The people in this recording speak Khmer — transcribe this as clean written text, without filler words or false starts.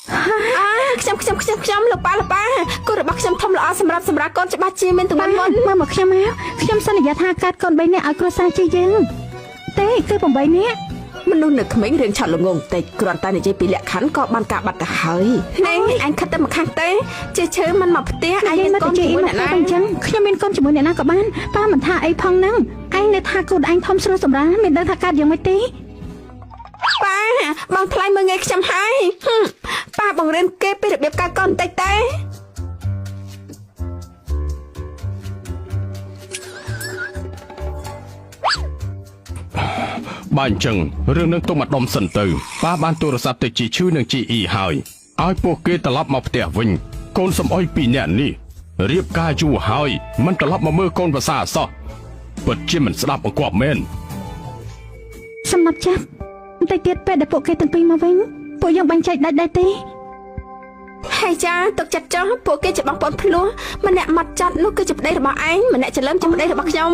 អាខ្ញុំខ្ញុំខ្ញុំខ្ញុំលោកប៉ាលោកប៉ាគូរបស់ខ្ញុំធំល្អសម្រាប់សម្រាប់កូនច្បាស់ជាមានទម្ងន់មុន មើលមកខ្ញុំមកខ្ញុំសន្យាថាកាត់កូន3នាក់ឲ្យគ្រួសារជាយើងទេគឺ8នាក់ មនុស្សនៅក្មេងរៀងឆត់ល្ងងតិចគ្រាន់តែនិយាយពីលក្ខខណ្ឌក៏បានការបាត់ទៅហើយនេះអញខិតតែម្ខាងទេជាឈើមិនមកផ្ទះឯង និយាយ មានកូន មកទៅជាអ៊ី ជាមួយអ្នកណា មកអញ្ចឹងខ្ញុំមានកូនជាមួយអ្នកណាក៏បានប៉ាមិនថាអីផងហ្នឹងឯងនៅថាកូនឯងធំស្រួលសម្រាលមានដឹងថាកាត់យ៉ាងម៉េចទេ ប៉ាបងថ្លៃមើលងាយខ្ញុំហើយហឹមប៉ាបង្រៀនគេពីរបៀបកើតកូនបន្តិចទេ បើអញ្ចឹងរឿងនឹងទុកម្ដុំសិនទៅប៉ាបានទូរស័ព្ទទៅជីឈឺនិងជីអ៊ីហើយឲ្យពួកគេត្រឡប់មកផ្ទះវិញ កូនសំអុយពីរនាក់នេះរៀបការយូរហើយមិនត្រឡប់មកមើលកូនប្រសាអសោះពិតជាមិនស្ដាប់បង្គាប់មែន សំណាប់ចាប់បន្តិចទៀតពេលដែលពួកគេទាំងពីរមកវិញពួកយើងបាញ់ចែកដាច់ដែរទេ ហើយចាទុកចិត្តចុះពួកគេជាបងប្អូនភ្លោះម្នាក់មកចាត់នោះគឺជាប្តីរបស់ឯងម្នាក់ច្រឡឹមជាប្តីរបស់ខ្ញុំ